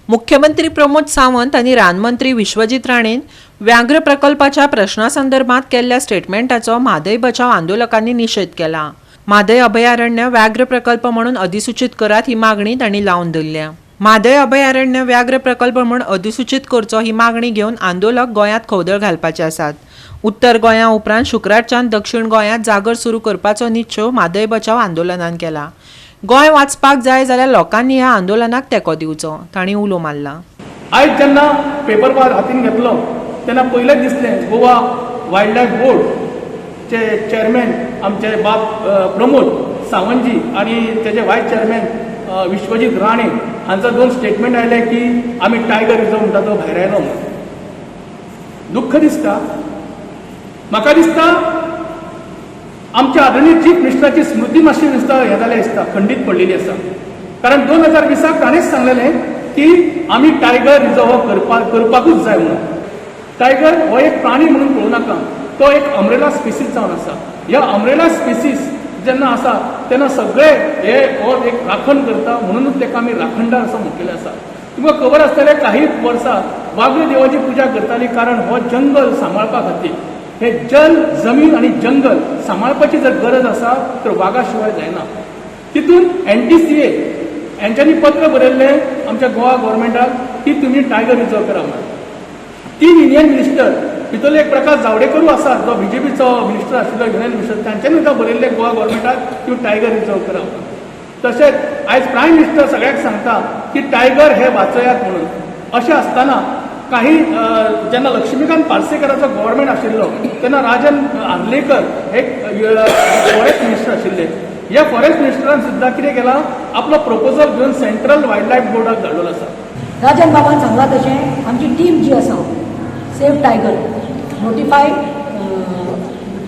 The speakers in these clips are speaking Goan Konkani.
मुख्यमंत्री प्रमोद सावंत आनी रानमंत्री विश्वजीत राणेन व्याघ्र प्रकल्पाच्या प्रश्ना संदर्भात केल्ल्या स्टेटमेंटाचो म्हादय बचाव आंदोलकांनी निशेध केला. म्हादय अभयारण्य व्याघ्र प्रकल्प म्हणून अधिसूचित करात ही मागणी तांणी लावन धरल्या. म्हादय अभयारण्य व्याघ्र प्रकल्प म्हूण अधिसूचित करचो ही मागणी घेवन आंदोलक गोंयांत खवदळ घालपाचे आसात. उत्तर गोंया उपरांत शुक्रारच्यान दक्षिण गोंयांत जागर सुरू करपाचो निश्चेव म्हादय बचाव आंदोलनान केला. गोंय वाचपाक जाय जाल्यार लोकांनी ह्या आंदोलनाक तेंको दिवचो, तांणी उलो मारला. आयज जेन्ना पेपर हातीन घेतलो तेन्ना पयलेंच दिसलें, गोवा वायल्ड लायफ बोर्डचे चेअरमॅन आमचे बाब प्रमोद सावंतजी आनी तेजे वायस चेअरमॅन विश्वजीत राणे हांचो दोन स्टेटमेंट आयले की आमी टायगर रिजर्व म्हणटा तो भायर आयलो म्हणून. दुख्ख दिसता. म्हाका दिसता आमच्या आदरणीय चीफ मिनिस्टराची स्मृती मातशी दिसता हें जालें दिसता, खंडीत पडलेली आसा. कारण 2020ाक ताणेंच सांगलेलें की आमी टायगर रिजर्व हो करपाकूच जाय म्हणून. टायगर हो एक प्राणी म्हणून पळोवं नाका, तो एक अमरेला स्पिसीस जावन आसा. ह्या अमरेला स्पिसीस जेन्ना आसा तेन्ना सगळे हे हो एक राखण करता, म्हणूनच ताका आमी राखणदार असो म्हटलेलें आसा. तुमकां खबर आसतलें, काही वर्सां वाघ्र देवाची पुजा करताली, कारण हो जंगल सांबाळपा खातीर, हे जल, जमीन आनी जंगल सांबाळपाची जर गरज आसा तर वागा शिवाय जायना. तितून एनटीसीए हेंच्यांनी पत्र बरयल्लें आमच्या गोवा गव्हर्मेंटाक की तुमी टायगर रिजर्व करा म्हणून. तीन युनियन मिनिस्टर भितरले एक प्रकाश जावडेकरूय आसा, जो बीजेपीचो मिनिस्टर आशिल्लो, युनियन मिनिस्टर, तांच्यांनी सुद्दां बरयल्लें गोवा गव्हर्मेंटाक की टायगर रिजर्व करा म्हणून. तशेंच आयज प्रायम मिनिस्टर सगळ्यांक सांगता की टायगर हे वाचयात म्हणून. अशें आसतना काही जेन्ना लक्ष्मीकांत पार्सेकराचो गव्हर्मेंट आशिल्लो तेन्ना राजन आर्लेकर हे फॉरेस्ट मिनिस्टर आशिल्ले. ह्या फॉरेस्ट मिनिस्टरान सुद्दां कितें केलां, आपलो प्रपोजल घेवन सेंट्रल वायल्ड लायफ बोर्डाक धाडलेलो आसा. राजन बाबान सांगलां तशें आमची टीम जी आसा, save tiger, notify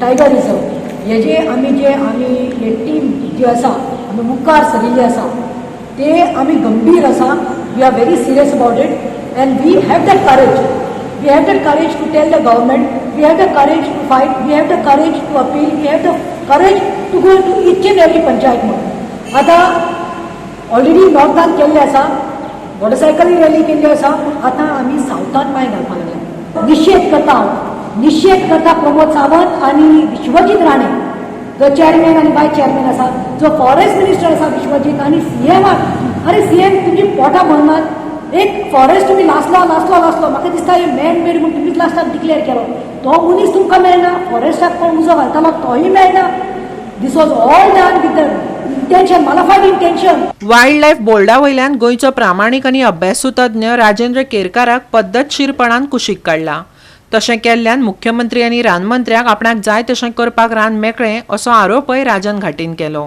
tiger reserve, हेजे आमी जे आमी हे टीम जी आसा, आमी मुखार सरिल्ली आसा, ते आमी गंभीर आसा. We are very serious about it and we have that courage. We have that courage to tell the government, we have the courage to fight, we have the courage to appeal, we have the courage to go to each and every panchayat म्हणून. आतां ऑलरेडी नॉर्थान केल्लें आसा, मोटरसायकली रॅली केल्ली आसा, पूण आतां आमी सावथान पांय घालपाक लागले. निशेध करता हांव, निशेध करता प्रमोद सावंत आनी विश्वजीत राणे, जो चेअरमॅन आनी वायस चेअरमॅन आसा, जो फॉरेस्ट मिनिस्टर आसा विश्वजीत आनी सीएमाक. अरे सीएम, तुमची पोटां भरनात? एक फॉरेस्ट तुमी लासलो, लासलो, लासलो. म्हाका दिसता हे मॅन मेड म्हूण तुमीच लास्टाक डिक्लेअर केलो. तो मनीस तुमकां मेळना, फॉरेस्टाक कोण उजो घालतालो तोय मेळना. This was all done with the intention, malafide intention. Wild life बोर्डा वयल्यान गोंयचो प्रामाणीक आनी अभ्यासू तज्ञ राजेंद्र केरकाराक पद्दतशीरपणान कुशीक काडला. तशें केल्ल्यान मुख्यमंत्री आनी रानमंत्र्याक आपणाक जाय तशें करपाक रान मेकळें असो आरोपय राजन घाटीन केलो.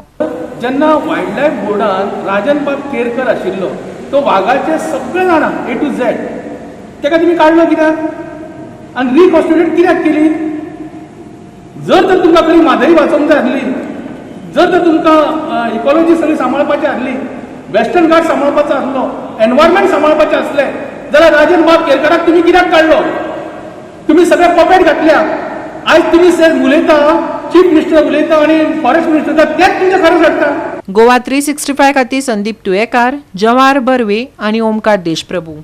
जेन्ना वायल्ड लायफ बोर्डान राजन बाब केरकर आशिल्लो, तो वागाचे सगळे जाणा ए टू झेड, ताका तुमी काडलो कित्याक आनी रिकॉन्स्टिट्यूट कित्याक केली? जर तर तुमकां खरी म्हादई वाचोवंक जाय आसली, जर तर तुमकां इकॉलॉजी सगळी सांबाळपाची आसली, वेस्टर्न घाट सांबाळपाचो आसलो, एनवायरमेंट सांबाळपाचें आसलें जाल्यार राजन बाब केरकराक तुमी कित्याक काडलो? तुमी सगळे पपेट घातल्या. आयज तुमी सर उलयता, चीफ मिनिस्टर उलयता आनी फॉरेस्ट मिनिस्टर तेच तुमच्या खरें चडटा. गोवा 365 खातीर संदीप तुयेकार, जवाहर बर्वे आनी ओमकार देशप्रभू.